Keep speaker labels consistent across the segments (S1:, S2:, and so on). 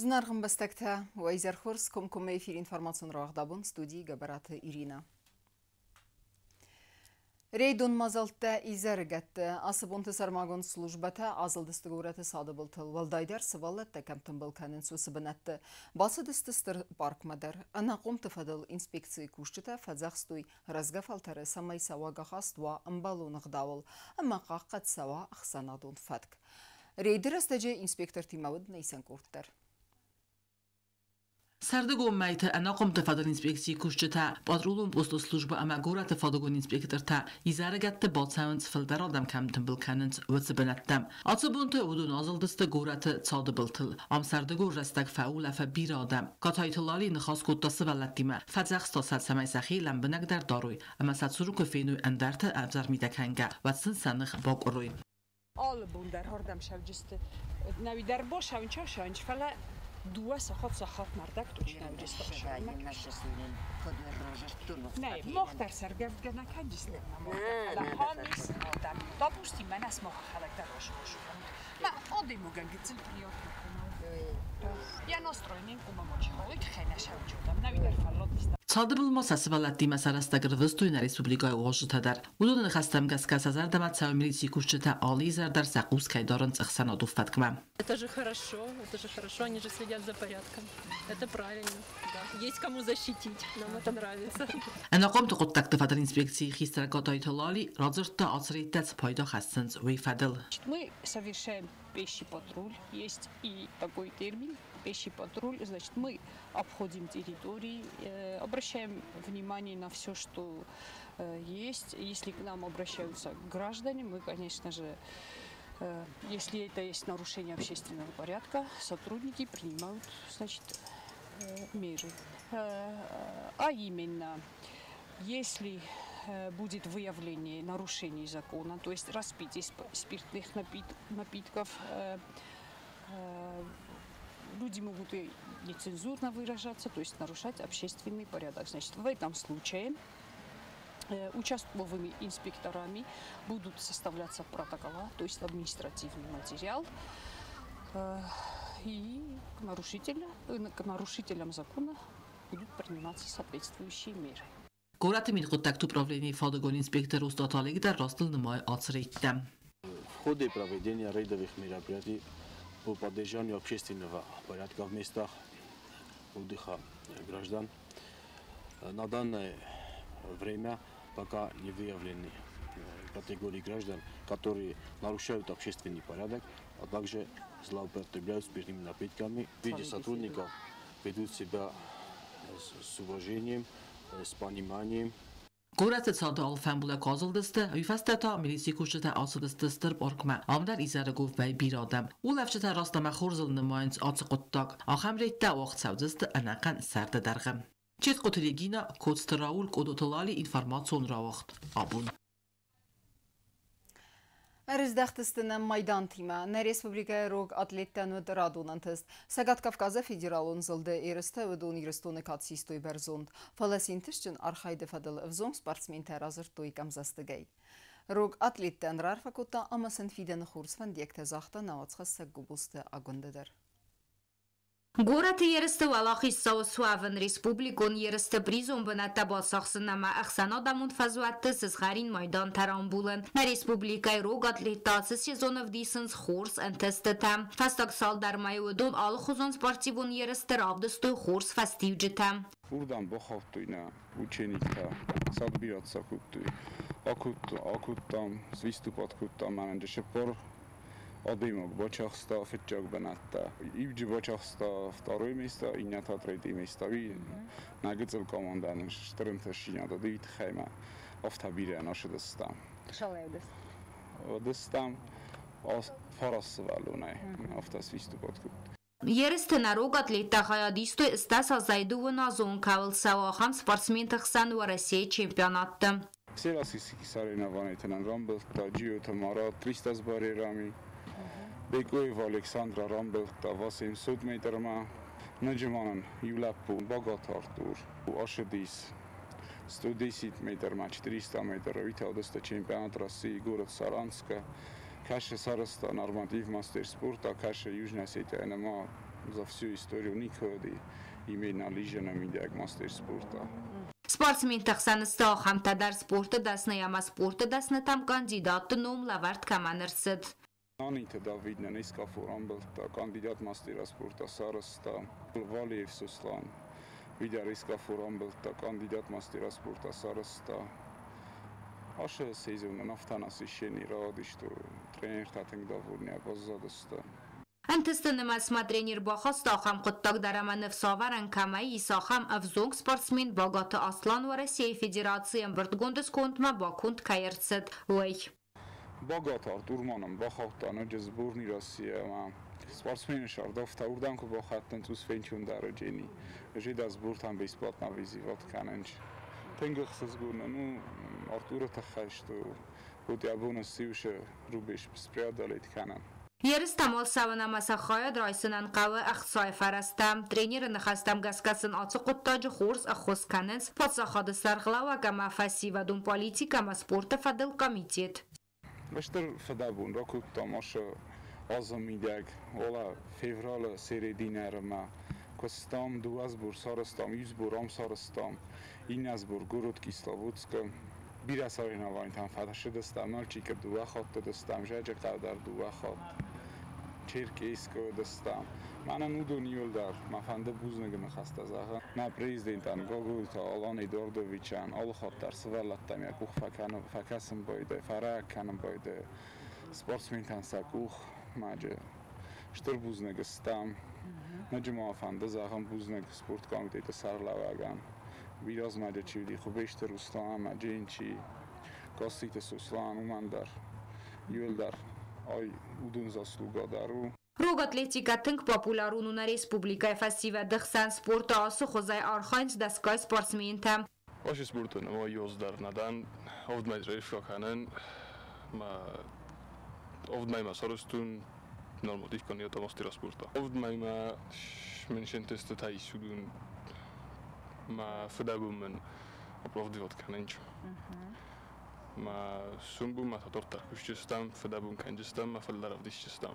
S1: Зынаргъ ӕмбӕстӕгтӕ, уӕ изӕр хорз, комкоммӕ эфир информацион рауагъд абон, студийы Гӕбӕраты Ирина. Рейдон мадзӕлттӕ изӕрыгӕтты. Ацы бонты сӕрмагонд службӕтӕ азылдысты горӕты цады былтыл. Уӕлдайдӕр сывӕллӕттӕ кӕм тымбыл кӕнынц, уыцы бынӕтты. Бацыдысты стыр паркмӕ дӕр. Ӕнахъомты фӕдыл инспекцийы кусджытӕ фӕдзӕхстой рӕзгӕ фӕлтӕры, цӕмӕй сӕ уагахаст уа ӕмбӕлон ӕгъдауыл ӕмӕ хъахъхъӕд цӕуа ӕхсӕнадон фӕтк. Рейды рӕстӕджы инспектортимӕ уыд нӕ исӕн къорд дӕр.
S2: Сӕрдыгон мӕйты ӕнахъомты фӕдыл инспекцийы кусджытӕ, патрулон посты службӕ ӕмӕ горӕты фадыгон инспектортӕ изӕрыгӕтты бацӕуынц, фылдӕр адӕм кӕм тымбыл кӕнынц, уыцы бынӕттӕм. Ацы бонты уыдон азылдысты горӕты цады былтыл. Ам сӕрдыгон рӕстӕг фӕулӕфы бирӕ адӕм. Катайты Лали ныхас кодта сывӕллӕттимӕ, фӕдзӕхста сӕ, цӕмӕй сӕхи лӕмбынӕгдӕр дарой ӕмӕ сӕ цуры куы феной ӕндӕрты ӕвзӕр митӕ кӕнгӕ, уӕд сын сӕ ных бакъуырой.
S3: Алы бон дӕр ардӕм сӕвджысты. Нӕуидӕр босӕунча сӕунч, фӕлӕ дыууӕ сахат сахат мӕрдӕг точно уыдысты. Нӕй, мах дӕр сӕргӕвдгӕ нӕ кӕнджыстӕм. Фӕлӕ хамис адӕм. Допустим, мӕнӕ смах хӕлӕг дӕр размашукӕнут. Мӕ адӕймагӕн гыццыл приятно кӕнӕ. Йӕ настроение кумамочи тыххӕй нӕ сӕвджудам. Нӕуидӕр фӕлладыстӕм.
S2: Цады былмӕ сӕ сывӕллӕттимӕ сӕ рӕстӕг ӕрвыстой нӕ республикӕйы уазджытӕ дӕр. Уыдоны ныхӕстӕм гӕсгӕ сӕ зӕрдӕмӕ цӕуы милицийы кусджытӕ алы изӕр дӕр сӕ хъус кӕй дарынц ӕхсӕнадон фӕткмӕ.
S4: Это же хорошо, это же хорошо, они же следят за порядком. Это правильно, да. Есть кому защитить, нам это нравится.
S2: Ӕнахъомты хъуыддӕгты фӕдыл инспекцийы хистӕр Гадайты Лали радзырдта, ацы рейдтӕ цы пайда хӕссынц, уый фӕдыл.
S3: Мы совершаем пеший патруль. Есть и такой термин пеший патруль. Значит, мы обходим территории, обращаем внимание на все, что есть. Если к нам обращаются граждане, мы, конечно же, если это есть нарушение общественного порядка, сотрудники принимают, значит, меры. А именно, если будет выявление нарушений закона, то есть распитие спиртных напитков, люди могут и нецензурно выражаться, то есть нарушать общественный порядок. Значит, в этом случае участковыми инспекторами будут составляться протокола, то есть административный материал, и к нарушителям закона будут приниматься соответствующие меры.
S2: Горӕты мидхъуыддӕгты управленийы фадыгон инспектор Устаты Олег дӕр растыл нымайы ацы рейдтӕ.
S5: В ходе проведения рейдовых мероприятий по поддержанию общественного порядка в местах отдыха граждан на данное время пока не выявлены категории граждан, которые нарушают общественный порядок, а также злоупотребляют спиртными напитками. В виде сотрудников ведут себя с уважением, с пониманием.
S2: Горӕты цады алфӕмбылӕг азылдысты, уый фӕстӕ та милицийы кусджытӕ ацыдысты стыр паркмӕ. Ам дӕр изӕрыгон вӕййы бирӕ адӕм. Улӕфджытӕ раст ӕмӕ хорзыл нымайынц ацы хъуыддаг. Ахӕм рейдтӕ уагъд цӕудзысты ӕнӕхъӕн сӕрды дӕргъы. Четкъоты Регина, Коцты Рауль, Къодоты Лали, информацион рауагъд. Абон.
S1: Ӕрыздӕхтысты нӕм майдантимӕ. Нӕ республикӕйы рог атлеттӕн уыд радон ӕнтыст. Цӕгат Кавказы федералон зылды ерыстӕ уыдон Ирыстоны кад систой бӕрзонд. Фӕлӕ се нтыстджын архайды фӕдыл ӕвзонг спортсментӕ радзырдтой къӕмдзӕстыгӕй. Рог атлеттӕн раарфӕ кодта ӕмӕ сын фидӕны хорз фӕндиӕгтӕ загъта нӕ уацхӕссӕг Губулты Агуындӕ дӕр.
S6: Горӕты ерысты уӕлахиздзау суӕвын, республикон ерысты призон бынӕттӕ бацахсын ӕмӕ ӕхсӕнадӕмон фӕзуӕтты сызгъӕрин майдантӕ рамбулын. Нӕ республикӕйы рог атлеттӕ ацы сезон ӕвдисынц хорз ӕнтыстытӕ. Фӕстаг цалдӕр мӕйы уыдон алыхуызон спортивон ерысты равдыстой хорз фӕстиуджытӕ.
S7: Уырдӕм бахаудтой нӕ учениктӕ, садбирӕтӕ кодтой. Акодтам, свиступад кодтам, мӕнӕн дысыппар адӕймаг бацахста фыццаг бынӕттӕ. Иуджы бацахста второе место, иннӕ та третье место. Уый нӕ гыццыл командӕн стыр ӕнтыстдзинад уыд, уый тыххӕй мӕ афтӕ бирӕ нӕ сыдыстам. Уыдыстам фараст сывӕллонӕй, афтӕ свиступад кодтой.
S6: Ерысты нӕ рог атлеттӕ хайад истой 80 азӕй дыууыназон кӕуыл цӕуы, ахӕм спортсменты хсӕн Уӕрӕсейы чемпионатты.
S7: Все российские соревнования рамбылдта Джиоты Марат 300 с барьерами, Бекоев Александра рамбылдта 800 метрмӕ, Ноджы иу лӕппу Багаты Артур ацыдис 110 метрмӕ, 400 метры, уый та уыдысты чемпионат России город Саранскы. Кӕсы сарӕзта норматив мастер спорта, кӕсы Южная Осетия нӕма. За всю историю никогда именно лижа мидӕг мастер спорта.
S6: Спортсменты хсӕн сты ахӕмтӕ дӕр, спорты дӕсны ӕмӕ спорты дӕснытӕм кандидатты ном лӕвӕрд кӕмӕн ӕрцыд.
S7: Наниты Давид нӕ Нескафор амбылдта, кандидат мастера спорта сарӕзта. Валиев Сослан уый дӕр Искафор амбылдта, кандидат мастера спорта сарӕзта. Ашы сезонын афтӕ насыщенный рауади, что тренертӕ тынг довольны баззадысты.
S6: Ӕнтысты нымӕцмӕ тренер бахаста ахӕм хъуыддаг дӕр, ӕмӕ ныфсӕвӕрӕн кӕмӕй ис, ахӕм ӕвзонг спортсмен Багаты Аслан Уӕрӕсейы Федерацийы ӕмбырдгонды скондмӕ баконд кӕй ӕрцыд, уый.
S7: Багаты Артур ма нӕм бахаудта ноджы сборный России ӕмӕ спортсмены сӕрдӕфтӕ уырдӕм куы бахаттӕн, цъус фенчондӕр джени. Жида сбортан бесплатно вызывать кӕнынч. Тынг ӕхсызгон нын у Артуры тыххӕй, что вот йӕ бон ссиусы рубеж преодолеть кӕнын.
S6: Ерыстӕм ацӕуын ӕмӕ сӕ хайад райсынӕн хъӕуы ӕхцайы фӕрӕзтӕ. Тренеры ныхӕстӕм гӕсгӕ сын ацы хъуыддаджы хорз ӕххуыс кӕнынц паддзахады сӕргълӕууӕг ӕмӕ фӕсивӕдон политикӕ ӕмӕ спорты фӕдыл комитет.
S7: Стыр фыдӕбон ракодтам ашы азы мидӕг, ола февралы серединӕрымӕ куыстам, дыууӕ сбор сарӕзтам, иу сбор ам сарӕзтам, иннӕ сбор город Кисловодскы. Бирӕ соревнованийтӕм фӕцыдыстӕм, Нальчикы дыууӕ хатты уыдыстӕм, Зӕджыхъӕу дӕр дыууӕ хатт, Черкесскы уыдыстӕм. Мӕнӕн уыдон иуылдӕр мӕ фӕнды бузныгы ныхӕстӕ зӕгъын. Нӕ президентӕн Гаглойты Алан Эдуардовичӕн алы хатт дӕр сывӕллӕттӕм йӕ къух фӕкӕсын байдайы, фӕрӕг кӕнын байдайы. Спортсментӕн сӕ къух маджы стыр бузныг стӕм. Ноджы ма фӕнды зӕгъын бузныг спорткомитеты сӕргълӕууӕгӕн. Бирӕ маджы чи уыди, Хуыбежты Руслан ӕмӕ Дженчи, Коститы Сослан, уымӕн дӕр иуылдӕр ай уыдон заслуга дӕр у.
S6: Рог атлетикӕ тынг популярон у нӕ республикӕйы фӕсивӕды хсӕн. Спорты ацы хуызӕй архайынц дӕсгай спортсментӕ.
S8: Ашы спортын ма ёз дӕр нӕ дӕн, авд мӕй тренировка кӕнын, ма авд мӕймӕ сарӕзтон норматив кандидата мастера спорта. Авд мӕймӕ мын се нтыстытӕ ис, уыдон мӕ фыдӕбон мын оправдывать кӕнынч. Мӕ сомбонмӕ та дарддӕр кусджыстӕм, фыдӕбон кӕнджыстӕм, мӕ фылдӕр ӕвдисджыстӕм.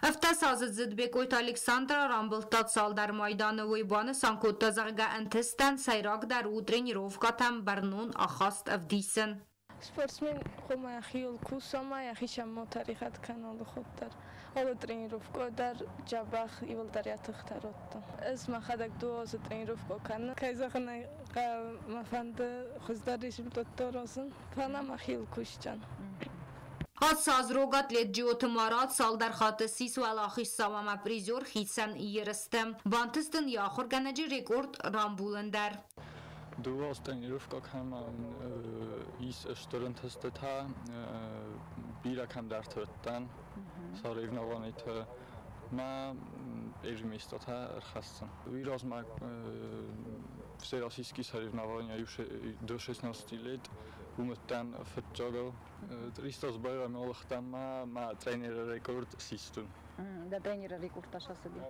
S6: 17-аздзыд Бекъойты Александр рамбылдта цалдӕр майданы. Уый банысан кодта, зӕгъгӕ, ӕнтыстӕн сӕйрагдӕр у тренировкӕтӕм бӕрнон ахаст ӕвдисын.
S9: Спортсмен хъуамӕ йӕхиуыл куса ӕмӕ йӕхицӕн ма тӕригъӕд кӕна алы хатт дӕр. Алы тренировкӕ дӕр дзӕбӕх иуылдӕр йӕ тыхтӕ радта. Ӕз мӕхӕдӕг дыууӕ азы тренировкӕ кӕнын. Кӕй зӕгъын ӕй хъӕуы, мӕ фӕнды хуыздӕр результаттӕ аразын, фӕлӕ мӕхиуыл кусдзӕн.
S6: Ацы аз рог атлет Джиоты Марат цалдӕр хатты ссис уӕлахиздзау ӕмӕ призер хицӕн ерысты. Бантыст ын йӕ ахуыргӕнӕджы рекорд рамбулын дӕр.
S10: Дыууӕ аз тренировкӕ кӕмӕн ис стыр ӕнтыстытӕ, бирӕ кӕмдӕрты уыдтӕн соревнованиты мӕ первый местотӕ ӕрхӕсдзӕн. Уый размӕ всероссийский соревнования до 16 лет уым уыдтӕн фыццагыл. 300 сборами алыгътӕн мӕ мӕ тренеры рекорд систон.
S11: Да, тренеры рекорд та цыди?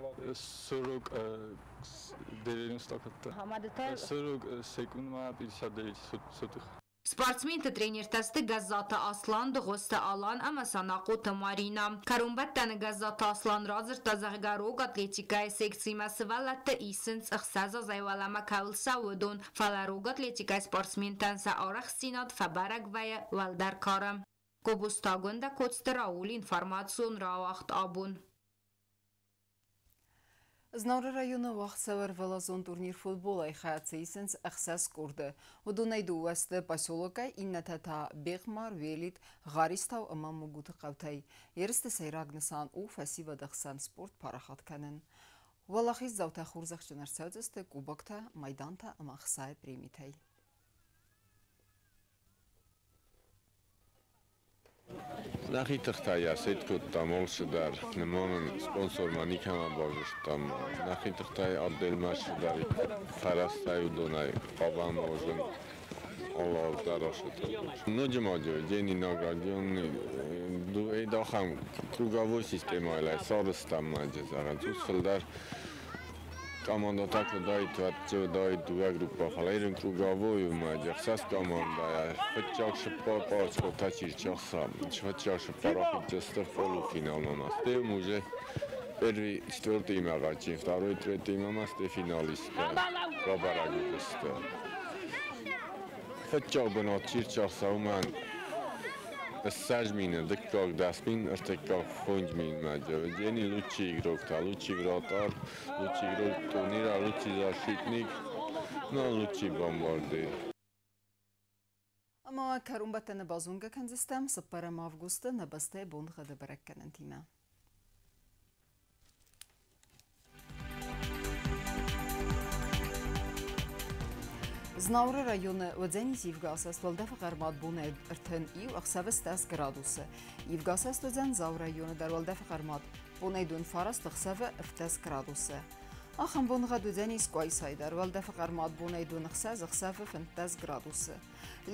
S10: 40,90 кодта.
S11: Ӕмӕ ды та?
S10: 40 секундмӕ 59 сотых.
S6: Спортсменты тренертӕ сты Гӕззаты Аслан, Дыгъуызты Алан ӕмӕ Санахъоты Маринӕ. Кӕронбӕттӕны Гӕззаты Аслан радзырдта, зӕгъгӕ, рог атлетикӕйы секцимӕ сывӕллӕтты исынц, ӕхсӕз азӕй уӕлӕмӕ кӕуыл цӕуы, уыдон. Фӕлӕ рог атлетикӕйы спортсментӕн сӕ арӕхстдзинад фӕбӕрӕг вӕййы уӕлдӕр кары. Гобозты Агуындӕ, Коцты Рауль, информацион рауагъд «Абон».
S1: Знауыры районы уагъд цӕуы ӕрвылазон турнир футболӕй, хайад дзы исынц ӕхсӕз къорды. Уыдонӕй дыууӕ сты поселокӕй, иннӕтӕ та Бехъмар, Уелит, Гъаристау ӕмӕ Мугуты хъӕутӕй. Ерысты сӕйраг нысан у фӕсивӕды хсӕн спорт парахат кӕнын. Уӕлахиздзаутӕ хорзӕхджын ӕрцӕудзысты кубоктӕ, майдантӕ ӕмӕ ӕхцайы премитӕй.
S12: Нӕхи тыхтӕй йӕ сет кодтам алцыдӕр. Нымонын спонсормӕ никӕмӕ бавзӕрстам. Нӕхи тыхтӕй отделмӕ цыдӕриддӕр фӕрӕзтӕй, уыдонӕй хъавӕм уадзын алы аз дӕр ацы турнир. Ноджы ма Дени наградионный ахӕм круговой системӕйыл сарӕзтам маджы зӕгъӕн. Цъус фылдӕр командӕтӕ куы уыдаид, уӕд дзы уыдаид дыууӕ группӕ, фӕлӕ ирын круговой маджы ӕхсӕз командӕйӕ фыццаг цыппар пъалцкъотӕ чи рцахса, фыццаг цыппар ахиццӕсты полуфиналмӕ. Стӕй уже Первый, четвертый ма второй, третий ма сте финалисттӕ рабӕрӕг уыдзысты. Фыццаг бынат чи рцахста, уымӕн 20 000, дыккаг 10 000, ӕртыккаг 5 000 Евгений лучший игрок, лучший вратарь, лучший игрок турнира, лучший защитник, ну, лучший бомбардир.
S1: Ӕмӕ кӕронбӕттӕны базонгӕ кӕндзыстӕм 4 августы нӕ бӕстӕйы боныгъӕды бӕрӕггӕнӕнтимӕ. Знауыры районы уыдзӕнис ивгӕасӕст, уӕлдӕфы хъӕрмад бонӕй 31, ӕхсӕвы 10 градусы. Ивгӕасӕст уыдзӕн Дзауы районы дӕр, уӕлдӕфы хъӕрмад бонӕй 29, ӕхсӕвы 17 градусы. Ахӕм боныгъӕд уыдзӕнис Къуайсайы дӕр, уӕлдӕфы хъӕрмад бонӕй 26, ӕхсӕвы 15 градусы.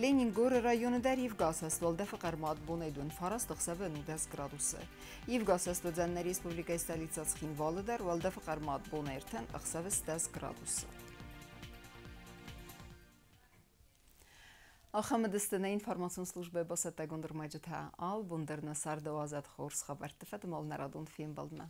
S1: Ленингоры районы дӕр ивгӕасӕст, уӕлдӕфы хъӕрмад бонӕй 29, ӕхсӕвы 19 градусы. Ивгӕасӕст уыдзӕн нӕ республикӕйы столицӕ Цхинвалы дӕр, уӕлдӕфы хъӕрмад бонӕй 30, ӕхсӕвы 10 градусы. Ахӕм уыдысты нӕ информацион службӕйы бацӕттӕгонд ӕрмӕджытӕ. Алы бон дӕр нӕ царды уадзӕд хорз хабӕртты фӕдыл нӕ радон фембӕлдмӕ.